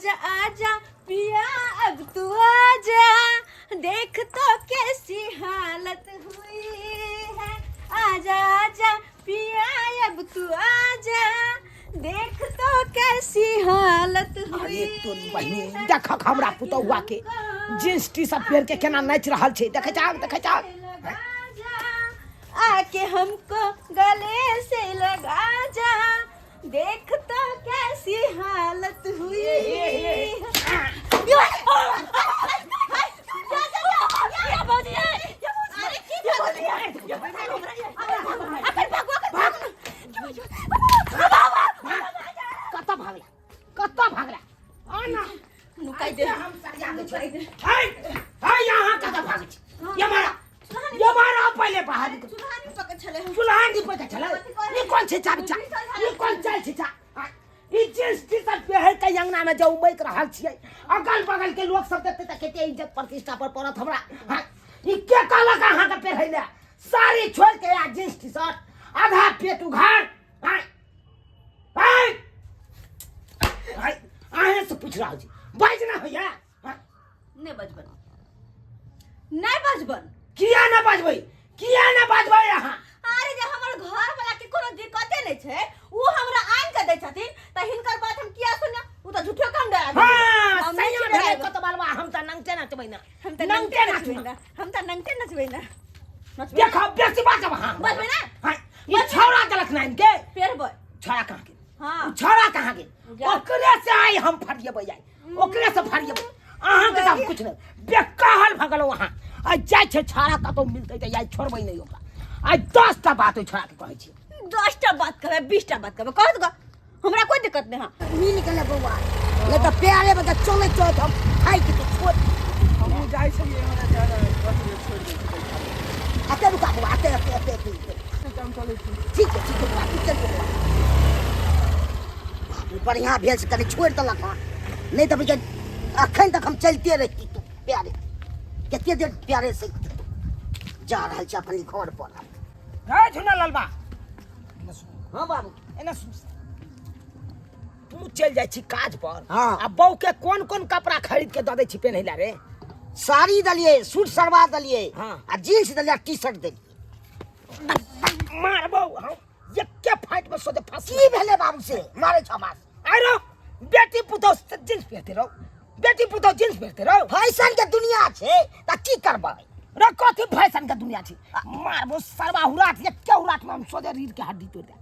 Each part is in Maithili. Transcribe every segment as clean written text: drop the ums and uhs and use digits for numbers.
आजा आजा पिया अब तू आजा, देख तो कैसी हालत हुई है। आजा आजा पिया अब तू आजा, देख तो कैसी हालत हुई। अरे तोरी बहिनी, देखक हमरा पुतौआ के जींस टी शर्ट पहिर के केना नाचि रहल छै, देखै छहक, देखै छहक। आके हमको गले से लगा जा, देख तो कैसी हालत हुई। कतऽ भागला, कतऽ भागला? आना नुकाई दे। हम सरिया के छोड़। हाय हाय, यहाँ कतऽ भागै छी? ये मारा, ये मारा, पहिले बाहर निकल। चूल्हा नहीं पकड़ छले हम। चूल्हा नहीं पकड़ छले। ई कोन छै चा बच्चा? ई कोन चाल छै चा? ई जींस टी शर्ट पहिर के अंगना में जो उमैक रहल छियै, अगल बगल के लोग सब देखते त कते इज्जत प्रतिष्ठा पर पड़त हमरा। हाँ, ई के कहलक अहाँ के पहिरै ले? साड़ी छोड़ के आ जींस टी शर्ट, आधा पेट उघार। हाँ, हाय हाय, अहें से पूछ रहल छी, बाज ना होइया? हाँ? नहीं बजबन, नहीं बजबन। किया ना बाजबै? किया ना बाजबै अहाँ? अरे जे हमर घर वाला के कोनो दिक्कते नहीं छै, उ हमरा आनि के दै छथिन त हिनकर बात हम किया सुनब? उ त झूठो काम डरा देलकै। हाँ, हम नहीं सैया छी भेलै डराएब। कत बालवा, हम त नंगटे नचबै ना। हम त नंगटे नंगटे नाचबै नचबै ना, हम त नंगटे नचबै ना। नचबै ना? देखो बेसी बाजब अहाँ। बजबै ना? हाँ, ई छौड़ा देलक ना इनके। पेरबै। छौड़ा कहाँ गेल? हाँ। उ छौड़ा कहाँ गेल? जा। ओकरे से आइ हम फरिएबै, आइ ओकरे से फरिएबै अहाँके तऽ हम कुछ नहि बेकहल भऽ गेलहुँ अहाँ। आइ जाइ छै छौड़ा कतहु मिलतै तऽ आइ छोड़बै नहि ओकरा। आइ 10टा बात ओहि छौड़ाके कहै छी। 10टा बात कहबै, 20टा बात कहबै, कहत गो, हमरा कोई दिक्कत नहीं। हाँ। मिल गेलै बौआ, नहि तऽ प्यारे बता चलै चलैत हम थाकि के छोड़। हमहूँ जाइ छलियै, हमरा जादा कहलियै छोड़ि दै छी पैसा। अते रुका बौआ, अते अते अते अते अते। हम चलै छी। ठीक छै, ठीक छै बौआ, तू चल बौआ। बाप रे, बढ़िआँ भेल से कनि छोड़ि देलक हँ, नहि तऽ बुझ अखन तक हम चलिते रहिती। तू प्यारे कते देर प्यारे से जा रहल छै अपन घर पर। रे झुना ललबा। हाँ बाबू। एना सुन, तू चलि जाइ छी काज पर। हाँ। आ बहू के कोन कोन कपड़ा खरीद के दऽ दै छी पेन्है ला रे? साड़ी देलियै, सूट सलवार देलियै। हाँ। आ जींस देलियै आ टी शर्ट देलियै। मारबौ हम एके फाइट में सोझे फंस। की भेलै बाबू से मारै छ मार? आरो बेटी पुतोह से जींस पहिरते रहो, बेटी पुतोह जींस पहिरते रहो। फैशन के दुनिया छै त की करबै? रे कथी फैशन के दुनिया छै? मारबो सरवा हुराट, एके हुराट में हम सोझे रीढ़ के हड्डी तोड़ दे,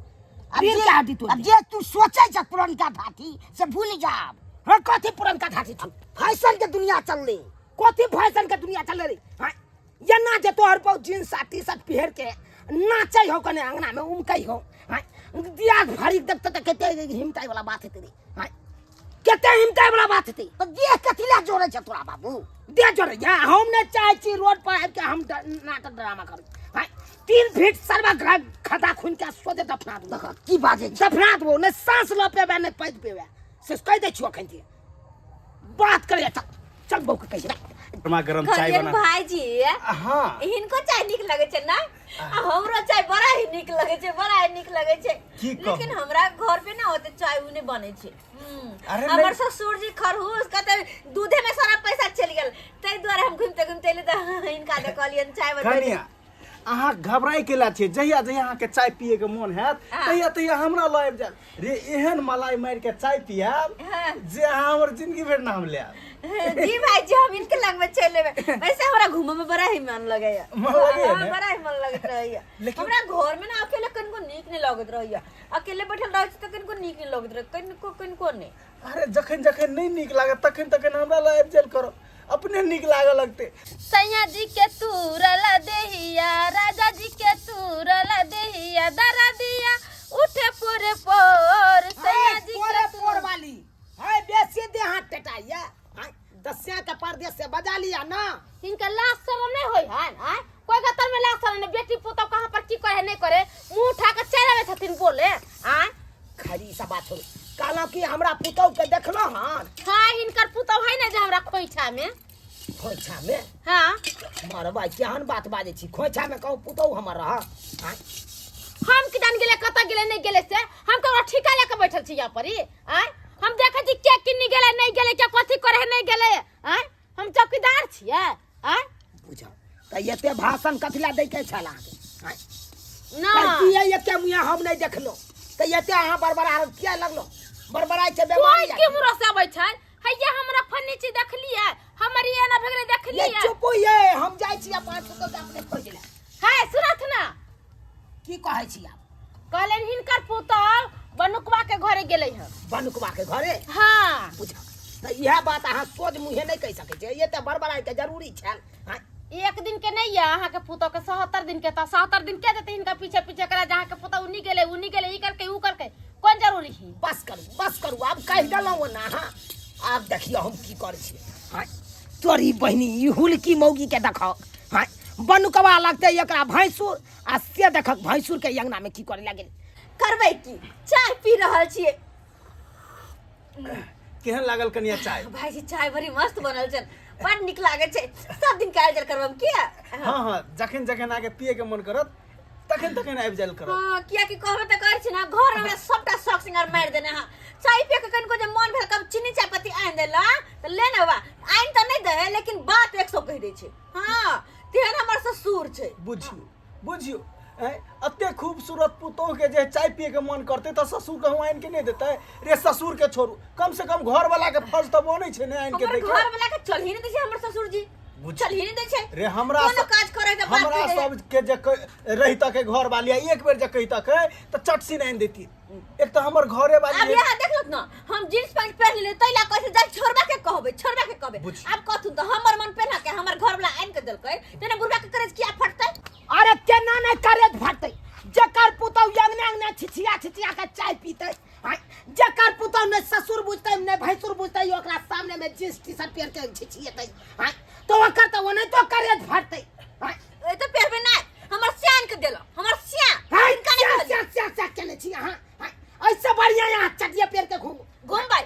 रीढ़ के हड्डी तोड़ अब दे। जे तू सोचै छ पुरनका ढाठी से भूल जाब। रे कथी पुरनका ढाठी छै? फैशन के दुनिया चललै। कथी फैशन के दुनिया चललै रे? हाँ, एना जे तोहर बहु जींस आ टी शर्ट पहिर के नाचै हो, कने अंगना में उमकै हो। हाँ, दिया भरी देखते तऽ कते हिमताइ वाला बात हेतै रे? हाँ, कते हिमताइ वाला बात हेतै? तऽ देह कथी लए जोड़ै छ तोरा बाबू? देह जोड़ै या हम नहि चाहै छी रोड पर आबि के हम नाटक ड्रामा करू। हाँ, 3 फीट सरवा खदा खून के सोझे दफना देबो। देखऽ की बाजै छी? दफना देबो, नहि साँस लऽ पेबै नहि पैद पेबै, से कहि दै छियौ। अखन बात करे, चल चल बहू के कहि दे। गरमा गरम चाय कहलियनि बना। भाईजी। हाँ। हिनको चाय नीक लगै छै ना? आ हमरो चाय बड़ा ही नीक लगै छै, बड़ा ही नीक लगै छै। की कहू? लेकिन हमरा घर पे ना ओते चाय उ नहीं बनै छै। अरे हमर नहीं। ससुर जी खरहूस कते दूधे में सारा पैसा चलि गेल, ताहि दुआरे हम घुमिते घुमिते एली तऽ हिनका दे कहलियनि चाय बनबै। कनिया, अहाँ घबराइ के ला छियै? जहिया जहिया अहाँके चाय पिए के मोन हैत हाँ। तहिया तहिया हमरा लऽ आबि जायब रे, एहन मलाई मारि के चाय पियाब हाँ। जे अहाँ हमर जिंदगी भरि नाम लेब। जी भाईजी, हम इनके लग में चलि एबै। वैसे हमरा घूमे में बड़ा ही मन लगैया। मन लगैया हाँ, ने? बड़ा ही मन लगैत रहैया। लेकिन- हमरा घर में ना अकेले कनिको नीक नहीं लगैत रहैया। अकेले बैठल रहै छी तऽ कनिको नीक नहीं लगैत रहै, कनिको कनिको नहीं। अरे जखन जखन नहि नीक लागत तखन तखन हमरा लग आबि जायल करब, अपने नीक लागऽ लगतै। सैया जी के तूरल देहिया, राजा जी के तूरल देहिया, दरा दिया उठे पोरे पोर। सैया जी पोरे के पोर वाली है, बेसी दे हाथ टेटाइया। हाँ, दसिया के परदेश से बजा लिया ना। हिनका लाज शरम नहीं होय हन? आय कोई गतर में लाज शरम नहीं, बेटी पुतोह कहाँ पर की करे नहीं करे मुंह उठा के चल आवे छथिन बोले। आय खरी सब बात छोड़ू, कहलहुँ कि हमरा पुतोह के देखलो हन? हाँ, हिनकर पुतोह है ना जे हमरा खोइछा में। खोइछा में? हाँ। मरबा केहन बात बाजै छी, खोइछा में कहू पुतोह हमर रह? आँय? हम किदन गेले, कतऽ गेले नहीं गेले से हम ककरो ठीका लेके बैठल छी यहाँ पर ही? आँय हम देखै छी के किन्नी गेलै नहि गेलै के कथी करे है नहि गेलै आँय हम चौकीदार छियै आँय बुझाउ तऽ एते भाषण कथी लए दैके छल अहाँके आँय? ना किया एते मुँह हम नहि देखलहुँ तऽ एते अहाँ बड़बड़ा किया लगलहुँ बड़बड़ाइ छै कोई बेमारी के मुरा से अबै छै हैया हमरा फन्नी चीज देखलियै हमर ई एना भऽ गेलै ये देखलियै चुप ये हम जाइ छी पाँच सौ के अपने खोज ले है सुनत ना की कहै छी आप कहलनि हिनकर पुतहु बनुकवा के घरे गेलै हँ बनुकवा के घरे हाँ बुझ तऽ इएह बात अहाँ सोझ मुँहे नहि कहि सकै छियै ये तऽ बड़बड़ाइके जरूरी छल आँय? एक दिन के नहीं है अहाँ के पुतहु के 70 दिन के तऽ 70 दिन के जेतै हिनका पीछे पीछे करा जे अहाँ के पुतहु उनी गेलै उनी गेलै ई करके ऊ करके कोन जरूरी है बस करू बस करू आब कहि देलहुँ ने अहाँ आब देखियौ हम की करै छियै आँय? तोरी बहिनी ई हुलकी मौगी के देखो आँय? बनुकवा लगतै एकरा भैंसुर आ से देखक भैंसुर के अंगना में की करे लागल करबै की चाय पी रहल छियै केहन लागल कनिया चाय भाईजी चाय बड़ी मस्त बनल छै बड़ नीक लागै छै सब दिन कायल जायल करब किया हाँ हाँ जखन जखन आके पिए के मन करत तखन तखन आबि जायल करब हाँ किया कि कहबे तऽ करै छी ना घर में हमरा सबटा शौक सिंगार मारि देने हाँ चाय पिए के कनिको जे मन भेल कब चीनी चाय पत्ती आनि देला तऽ ले ने बा आनि तऽ नहि दे लेकिन बात एक सौ कहि दै छै हाँ तेहन हमर ससुर छै बुझियौ बुझियौ ऐं एते खूबसूरत पुतोह के जे चाय पिए के मन करतै तऽ ससुर कहूँ आनि के नहि देतै रे ससुर के छोड़ू कम से कम घर वाला के फर्ज तऽ बनै छै ने आनि के हमर दै के घर वाला के चलही नहि दै छै हमर ससुर जी चलही नहि दै छै रे हमरा कोनो काज करे के बात हमरा कहि दै सबके जे रहितक घर वाली आ एक बेर जे कहितक तऽ चट सिन आनि देती एक तऽ हमर घरे वाली अब यहाँ देख लो ना हम जींस पैंट पहन लेले तै ला कहै छै जा छोड़बा के कहबै छोड़बा के कहबै बुझ। आब कहथुन तऽ हमर मन पहना के हमर घर वाला आनि के देलकै तेना बुढ़बा के करेज किया फटतै अरे केना नहि करेज फटतै जकर पुतहु अंगने अंगने छिछिया छिछिया के चाय पीतै आँय, जकर पुतहु नहि ससुर बुझतै नहि भैंसुर बुझतै ओकरा सामने में जींस टी शर्ट पहिर के छिछिएतै आँय, तो ओकर तऽ ओनाहितो करेज फटतै आँय, ए तऽ पहरबै नहि हमर सियान के देलो हमर सियान हाय, हिनका नहि क्या कहलियै। क्या क्या क्या केने छी अहाँ हाय, ऐसे बढ़िया यहाँ चटिया पेर के घूम घुमबै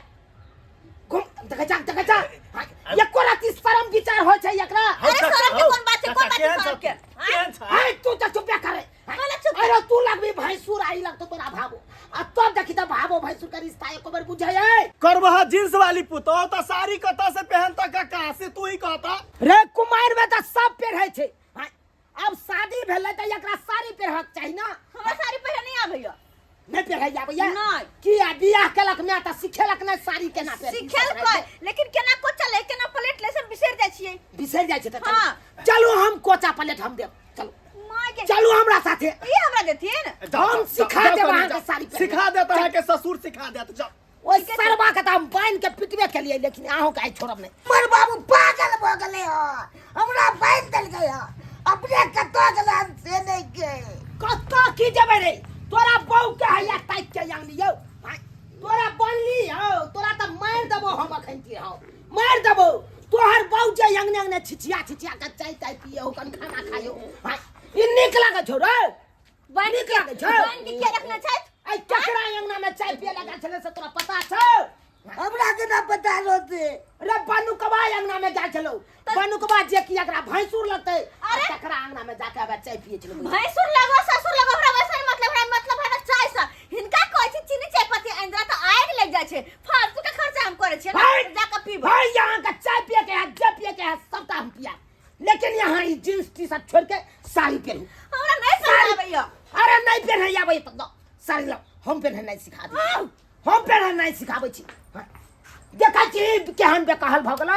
घूम देखे जा देखे जा हाय, एको राति शरम विचार होइ छै एकरा अरे शरम के कोन बात छै, कोन बात छै शरम के? केहन छै हाय तू तऽ चुपे करे हाय, कहले चुप अरे तू लगबी भैंसुर आई लगतो तोरा भाबो आ तब देखी तऽ भाबो भैंसुर के रिश्ता एको बेर बुझै है करबह जींस वाली पुतोह तऽ साड़ी कतऽ से पहनता काका से तू ही कहता रे कुमार में तऽ सब पेरहै छै हाय, अब शादी भेलै तऽ एकरा साड़ी पेरहक चाही ना हमरा साड़ी पहिरे नहि आबैया नहि पेरहै आबैया नहि। किया बियाह केलक माय तऽ सिखेलक नहि साड़ी केना पेरही सिखेलकै लेकिन केना कोचा ले केना प्लेट ले सब बिसरि जाइ छियै बिसरि जाइ छै तऽ चलू। हाँ। चलू हम कोचा प्लेट हम देब चलू माय के चलू हमरा साथे ई हमरा देथिन हम सिखा देब अहाँके साड़ी पहिरनाइ। सिखा देत अहाँके ससुर सिखा देत जाओ ओहि सरबा के तऽ हम बान्हि के पिटबे केलियै लेकिन अहूँ के आइ छोड़ब नहि हमर बाबू पागल भऽ गेलै हँ हमरा बान्हि देलकै हँ अपने कतऽ गेलै हन से नहि के कतऽ की जेबै रे तोरा बहू के हैया ताकि के आनलियौ आँय, तोरा बनली हौ तोरा तऽ मारि देबो हम अखन की हौ मारि देबो तोहर बहू जे अंगने अंगने छिछिया छिछिया के चाय ताय पिए हो कन खाना खायो आँय, ई नीक लागै छौ रे नीक लागै छौ बहन के किया रखने छथि आइ केकरा अंगना में चाय पिए लगा छलै से तोरा पता छौ हमरा केना पता रहतै रे बनुकवा अंगना में जाइ छलौ बनुकवा जे कि एकरा भैंसुर लगतै अरे! तकरा अंगना में जाके आब चाय पिए छलौ भैंसुर लगो ससुर लगो हमरा वैसा नहीं मतलब हमरा मतलब है चाय से हिनका कहै छी चीनी चाय पत्ती आनि देला तऽ आगि लागि जाइ छै फालतू के खर्चा हम करै छियै भाई! ने जाके पीबै भाई यहाँ का चाय पिए के है जे पिए के है सबटा हम पिया लेकिन यहाँ ई जींस टी शर्ट छोड़ के साड़ी पहनू हमरा नहीं साड़ी पहनाबैया अरे नहीं पहने आबै तऽ दो साड़ी लो हम पहने नहीं सिखा दी हम पहने नहीं सिखाबै छी हाँ। देखै छी केहन बेकहल भऽ गेलौ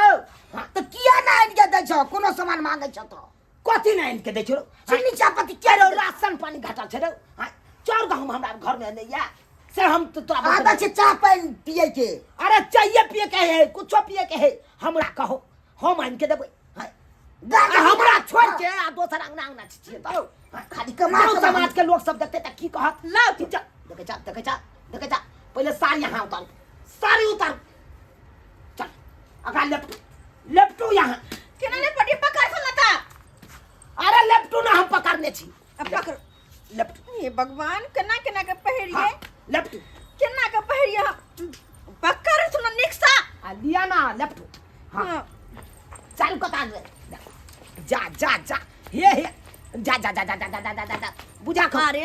हाँ। तऽ किया नहि आनि के दै छौ कोनो सामान मांगै छौ तऽ कथी नहि आनि के दै छौ चीनी चाहपत्ती किया रौ राशन पानी घटल छै रौ हाँ। चाउर गहूम हमरा घर में नहीं है से हम तो तोरा आदत छै चाह पानि पियै के अरे चाहिए पिए के है कुछो पिए के है हमरा कहो हम आनि के देबै हाँ। आ हमरा छोड़ के आ दोसर अंगना अंगना छियै तो खाली कमा गाँव समाज के लोग सब देखते तऽ की कहत लाउ तू चल देखे जा देखे जा देखे जा पहिले साड़ी यहाँ उतार साड़ी उतार चल अगा लेपटू लेपटू यहाँ केना ले पटी पकड़ सुन ता अरे लेपटू ना हम पकड़ने छी अब पकड़ लेपटू हे भगवान केना केना के पहिरिए हाँ, लेपटू केना के पहिरिए पकड़ सुन निक सा आ लिया ना लेपटू हाँ हाँ। चालू कता दे जा जा जा हे हे जा जा जा जा जा जा जा जा जा बुझा खो अरे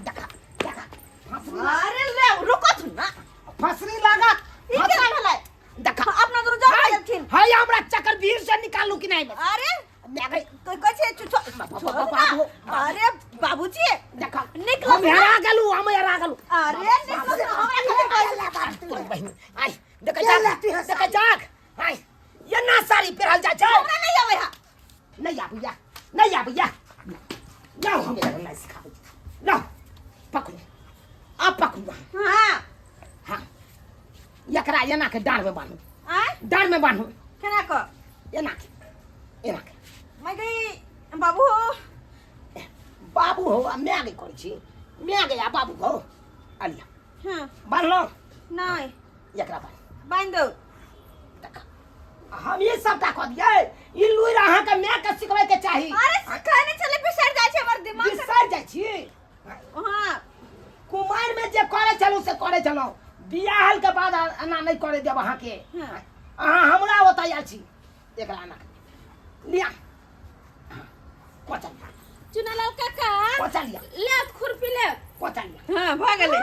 देखा देखा फसरी अरे ले रुको सुन ना फसरी लागत ई के निकालू कि नहीं अरे मैं गई कहै छै छोड़ू ना। बाबू। अरे बाबूजी देखा निकलो हम हेरा गेलू हम हेरा गेलू अरे निकलो ना, हमरा कथी कहै छै? तोर बहिन आइ देखै जाग देखै जाग आइ एना साड़ी पहिरल जाइ छै हमरा नहि आबै है नहीं आबैया नहीं आबैया जाओ हम एकरा नहीं सिखाबै छी लाओ पकड़ू आब पकड़ू अहाँ हाँ हाँ एकरा एना के डाँढ़ में बान्हू आँय डाँढ़ में बान्हू केना कऽ एना के एना के मैं गई बाबू बाबू हो आ माय गे करै छी माय गे आ बाबू हो अलिया हाँ बान्हलहुँ नहीं एकरा बान्ह बांध दो देख हम ई सबटा कऽ दियै ई लुरि अहाँके माय के सिखबै के चाही अरे सिखाने चले बिसर जाइ छै हमर दिमाग से बिसरि जाइ छी हाँ कुमारि में जे करे छलहुँ से करे छलहुँ बियाहल के बाद एना नहि करे देब अहाँके हाँ। अहाँ हमरा ओतऽ आयल छी एकरा एना लिया कोचा लिया चुनालाल काका कोचा लिया ले खुरपी ले कोचा लिया हाँ भऽ गेलै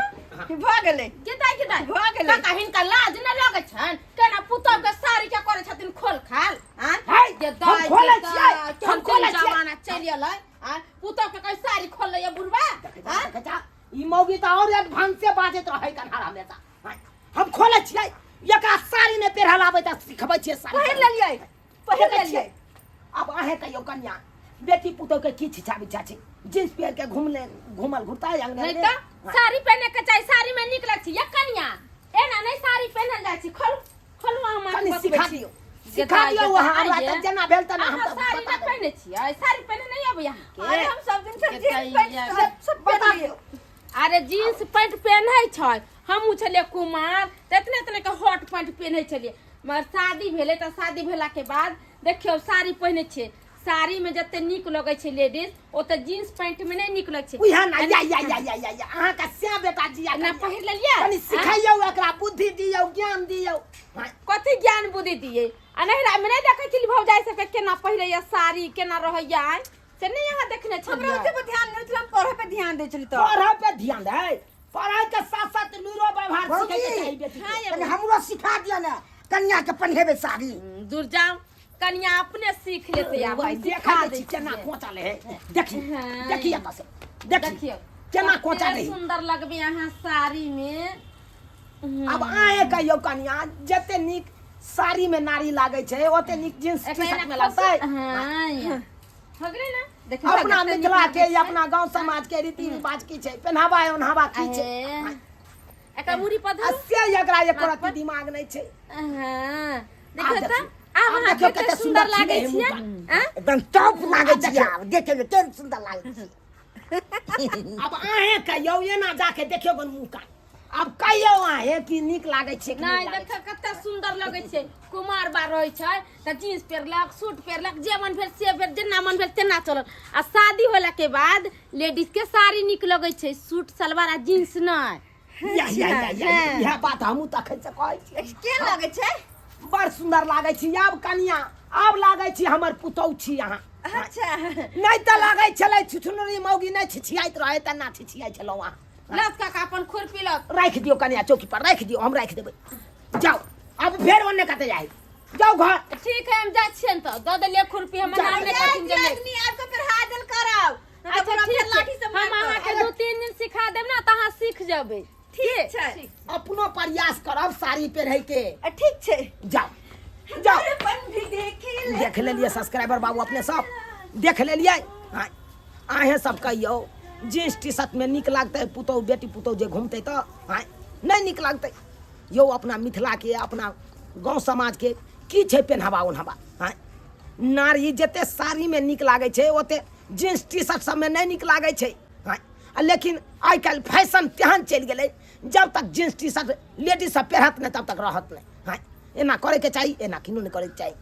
भऽ गेलै गेदाइ गेदाइ भऽ गेलै। काका हिनका लाज नहि लगै छनि केना पुतहु के साड़ी के करै छथिन खोल खाल आँय है, गेदाइ, हम खोलै गेदाइ, छियै, हम केहन खोलै छियै। जमाना चलि एलै आँय पुतहु के कहीं साड़ी खोलैया बुढ़बा देखै जा, आँय देखै जा, ई मौगी तऽ आओर एडवांसे बाजैत रहै कन्हार हमेशा हैं, हम खोलै छियै एकरा साड़ी नहि पहिरल आबै तऽ सिखबै छियै साड़ी पहिर लेलियै पहिर देखै लेलियै छियै। आब अहें कहियौ कन्या बेटी पुतोह के की छिछा बिछा छै जींस पहिर के घूमले घूमल घुरता है अंगने नहीं में। तऽ साड़ी पहने के चाही साड़ी में नीक लगै छै ये कनिया एना नहीं साड़ी पहनल जाइ छै खोलू खोलू अहाँ माथ कनि बतबै सिखा छी। दियौ सिखा दियौ अहाँ हमरा तऽ जेना भेल तेना हम अहाँ तऽ साड़ी बता नहि देब। पहिने छियै साड़ी पहिने नहि अबै अहाँके अरे हम सब दिन से जींस पैंट सब सब बता पहिरलियै दियौ अरे जींस पैंट पहनै छै हमहूँ छलियै कुमार तऽ एतने एतने के हॉट पैंट पहनै छलियै मगर शादी भेलै तऽ शादी भेलाके बाद देखियौ साड़ी पहिने छियै साड़ीमे जते नीक लगै छै लेडीज ओते जींस पैंटमे नहि नीक लगै छै उएह ना या या या या या या अहाँके से बेटा जिया ना पहिर लेलियै कनि सिखैयौ एकरा बुद्धि दियौ ज्ञान दियौ कथी ज्ञान बुद्धि दियै आ नहिरामे नहि देखै छली भौजाइ सबके केना पहिरैया साड़ी केना रहैया आइ से नहि अहाँ देखने हमरा छलियै ओते पर ध्यान नहि छलै हम पढ़े पे ध्यान दै छली तऽ पढ़ै पे ध्यान दै पढ़ाई के साथ साथ लूरो व्यवहार सीखे के चाही बेटी के। कनि हमरो सिखा दिअ ने कन्या के पहिनेबै साड़ी दूर जाओ कनिया अपने सीख लेतै आब भाई सिखा देखा दै छी केना छियै। कोचा ले है देखी हाँ। देखी एतऽ से देखी देखियौ केना कोचा कते ले सुंदर लगबे अहाँ साड़ी में अब आए कहियो कनिया जते नीक साड़ी में नारी लागै छै ओते नीक जींस टी शर्ट में लगतै हाँ हो गेलै ना देखियौ अपना कते नीक मिथिला के लगै छै। अपना गांव समाज के रीति रिवाज की छै पहनावा ओन्हावा की छै अहे। एकरा मुड़ी पर आ धरू से एकरा एको माथ रत्ती पर। दिमाग नहि छै हाँ आब देखियौ तऽ देखियौ। आब आब अहाँ देखियौ कते कते सुंदर सुंदर लागै छियै छियै मुँह आँ? एकदम टॉप लागै आब छी देखियौ। आब देखै मे केहन सुन्दर लागै छी आब अहें कहियौ एना जाके देखियौ गन मुँह कान आब कहियौ अहें कि नीक लागै छै कि नहि नहि लागै देख कते सुंदर लगै छै कुमार बार रहै छै तऽ जींस पहिरलक सूट पहिरलक जे मन भेल से भेल जेना मन भेल तेना चलल आ शादी होला के बाद लेडीज के साड़ी नीक लगै छै सूट सलवार आ जींस नहि छै या या या या इएह बात हमहूँ तखन से कहै छी केहन लगै छै बड़ सुन्दर लागै छी आब कनिया आब लागै छी हमर पुतहु छी अहाँ अच्छा नहि तऽ लागै छलै छुछुनरी मौगी नहि छिछियाइत रहै तऽ ना छिछियाइ छलहुँ अहाँ लत काका अपन खुरपी लत राखि दियौ कनिया चौकी पर राखि दियौ हम राखि देबै जाउ आब फेर ओन्ने कतऽ जाइ जाउ घर ठीक है हम जाइ छियनि तऽ दऽ देलियै खुरपी हमर नाम नहि कथिन जे नहि आदमी आबि कऽ फेर हाजल करब नहि तऽ अच्छा पूरा ठीक फेर लाठी छै से हम मारतौ। अहाँके 2-3 दिन सिखा देब ने तऽ अहाँ सीख जेबै ठीक छै अपनो प्रयास करब साड़ी पहिरे के आ, ठीक छै जाउ जाउ दर्पण भी देखे ले देख लेलियै सब्सक्राइबर बाबू अपने सब देख लेलियै हाँ, अहें सब कहियौ जींस टी शर्ट में नीक लागतै पुतहु बेटी पुतहु जे घूमतै तऽ आँय नहि नीक लागतै यौ अपना मिथिलाके अपना गाँव समाजके की छै पेन्हावा ओन्हावा आँय नारी जते साड़ीमे नीक लागै छै ओते जींस टी शर्ट सबमे नहि नीक लागै छै आँय आ लेकिन आइ काल्हि फैशन तेहन चलि गेलै जब तक जींस टी शर्ट लेडीज सब पेरहत नहि तब तक रहत नहि आँय एना करैके चाही एना किनो नहि करैके चाही।